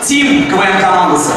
Team КВН командасы.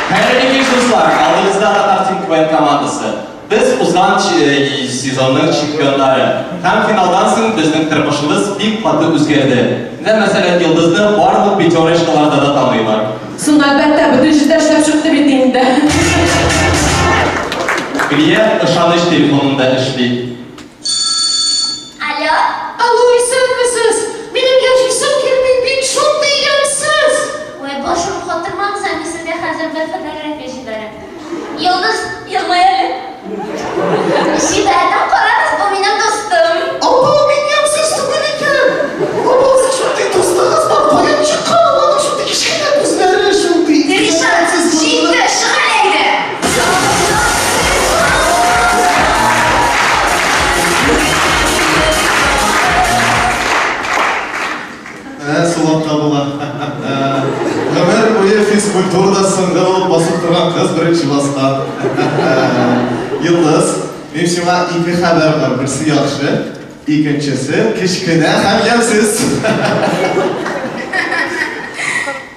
Хәерле кич, дуслар! Алдыгызда Татар Тим КВН командасы. Без узган сезонның чемпионнары. Һәм финалдан соң безнең тормышыбыз бик каты үзгәрде. Менә, мәсәлән, Йолдызны барлык пятерочкаларда да таныйлар. Соң, әлбәттә, бөтен җирдә эшләп чыкты бит инде. Клиент ышаныч телефонында эшли. Алло? Алло, исәнмесез! Минем яшисем килми, бик шундый ямьсез! Ой, башым катырмагыз, мин сезгә хәзер бер фотография җибәрәм. Йолдыз, елмай әле. Җибәрдем, карагыз, бу минем дустым. Апа, мин ямьсез түгел икән. Апа, сез шундый дустыгыз бар, каян чыккан ул аның шундый кечкенә күзләре, шундый Ришат, ямьсез бурыны. җитте, чык әле әйдә. Ә, сулап та була. Гомер буе физкультурада соңгы булып басып торган кыз беренче баскан. Йолдыз, минем сиңа ике хәбәр бар. Берсе яхшы, икенчесе кечкенә һәм ямьсез.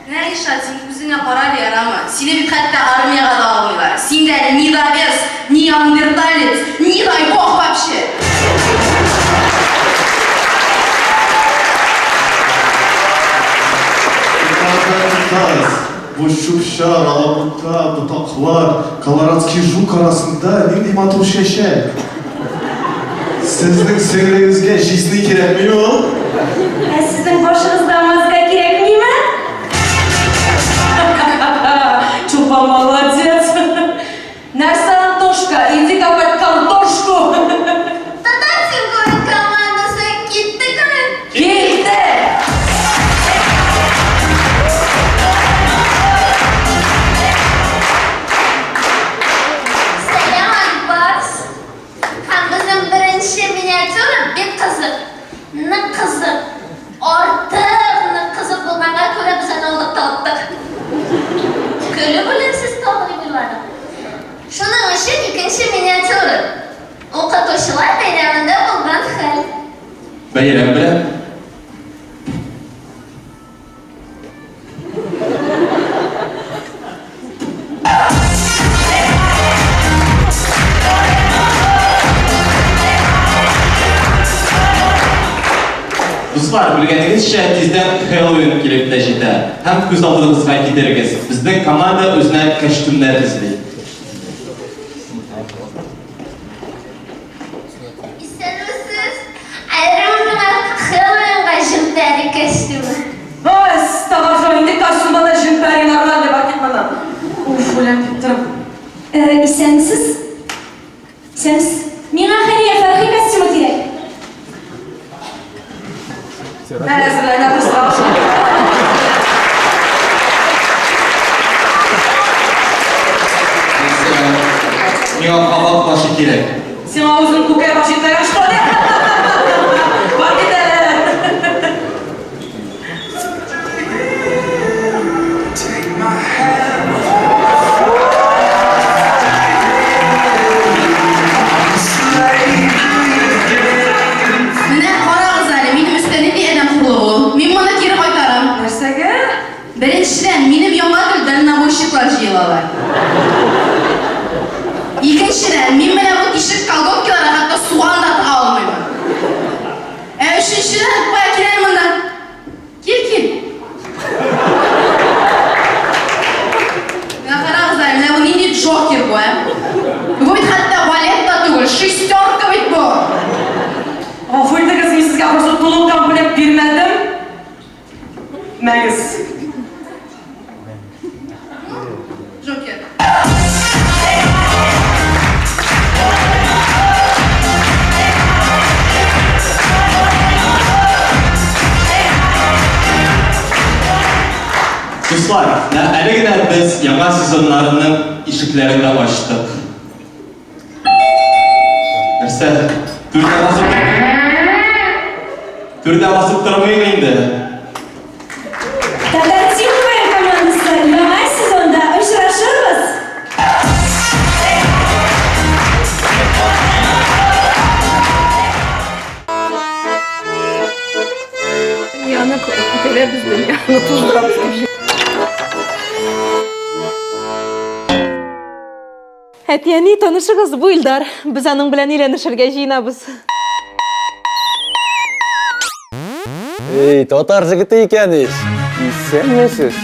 Менә, Ришат, син үзеңә кара әле, ярамы? Сине бит хәтта армиягә дә алмыйлар. Син дә ни довес, ни неандерталец, ни дай бог вообще! Туктагыз, бу чүп-чар, алабута, ботаклар, колорадский жук арасында нинди матур чәчәк! Сезнең сеңлегезгә җизни кирәкми ул? Ә сезнең башыгызда маска кирәкмиме? Чулпан молодец! Нәрсә, Антошка, иди копать картошку! Татар Тим командасы киттекме? Китте! Сәлам, Акбарс! Һәм безнең беренче миниатюра бик кызык. Нык кызык. Артык нык кызык булганга күрә без аны уйлап таптык. Көлеп үләрсез тагы дип уйладык. Шуның өчен икенче миниатюра. Укытучылар бәйрәмендә булган хәл. Бәйрәм белән! Дуслар, белгәнегезчә, тиздән Хэллоуин килеп тә җитә. Һәм күз алдыгызга китерегез, безнең команда үзенә костюмнар эзли. Исәнмесез. Аерым гына Хэллоуинга җемпәри костюмы. Ой, ставажо, инде костюмда да җемпәри нормальный бар кит моннан. Уф, үләм дип торам. Э, исәнмесез. Исәнмесез. Миңа Хәния Фәрхи костюмы кирәк. Ә, әзерләнә башлаган. Миңа кабак башы кирәк. Сиңа үзең күкәй башы итмәгән что ли? Бар кит әле. Менә карагыз әле, минем өстә нинди адәм хурлыгы ул. Мин моны кире кайтарам. Нәрсәгә? Беренчедән, минем янга гел дальнобойщиклар җыелалар. Икенчедән, мин менә бу тишек колготкиларга хәтта суган да тыга алмыйм. Ә өченчедән, кая кил әле монда. Кил, кил. Менә карагыз әле, менә бу нинди джокер бу, ә? Бу бит хәтта валет та түгел, шестерка бит бу. Гафу итегез, мин сезгә просто тулы комплект бирмәдем. Мәгез. Джокер. Дуслар, менә әле генә без яңа сезоннарның ишекләрен дә ачтык. Нәрсә? Түрдә басып Түрдә басып тормыйм инде. Татар Тим командасы яңа сезонда очрашырбыз! Дөньяны күтәрәбез, дөньяны туздырабыз дип. Әти-әни, танышыгыз, бу Илдар. Без аның белән өйләнешергә җыенабыз. Эй, татар җегете икән ич. Исәнмесез.